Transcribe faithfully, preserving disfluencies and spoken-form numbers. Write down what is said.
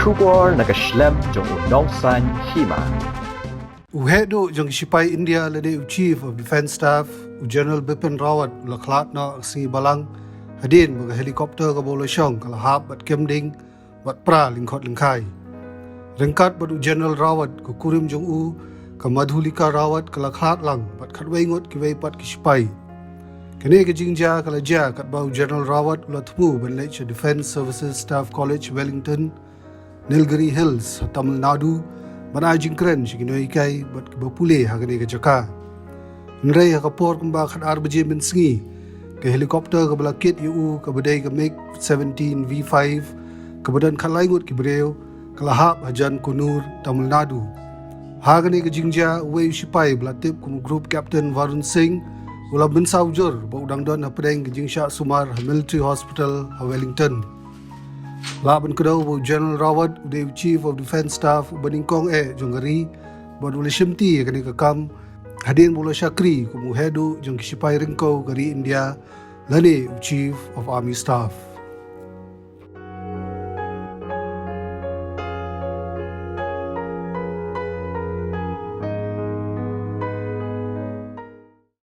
Khubor na ka shlem jong u nongsan hima. U heh duh jong ki shipai India lane u Chief of Defence Staff, u General Bipin Rawat, u la khlad noh ha ka sngi Balang hadien ba ka helicopter kaba u la shong ka la hap bad kem ding bad pra lyngkhot lyngkhai. Ryngkat bad u General Rawat, ka kurim jong u, ka Madhulika Rawat, ka la khlad lang bad khatwei ngut kiwei pat ki shipai. Kane ka jingjia ka la jia katba u General Rawat u la thmu ban leit sha Defence Services Staff College, Wellington, Nilgiri Hills, ha Tamil Nadu, ban ai jingkren sha ki nonghikai bad kiba pule ha kane ka jaka. Hynrei ha ka por kumba khatar baje mynsngi, ka helicopter kaba la kit ïa u, kaba dei ka MiG seventeen V five, kaba don khatlai ngut ki briew, ka la hap hajan Kunur, Tamil Nadu. Ha kane ka jingjia, uwei u shipai ba la tip kum u Group Captain Varun Singh u la mynsaw jur ba u dang don hapdeng ka jingshah sumar ha Military Hospital ha Wellington. Lah ban kdew ba u General Rawat u dei u Chief of Defence Staff uba nyngkong eh jong ka ri bad u la shimti ïa kane ka kam hadien ba u la shakri kum u heh duh jong ki shipai ryngkew ka ri India lane u Chief of Army Staff.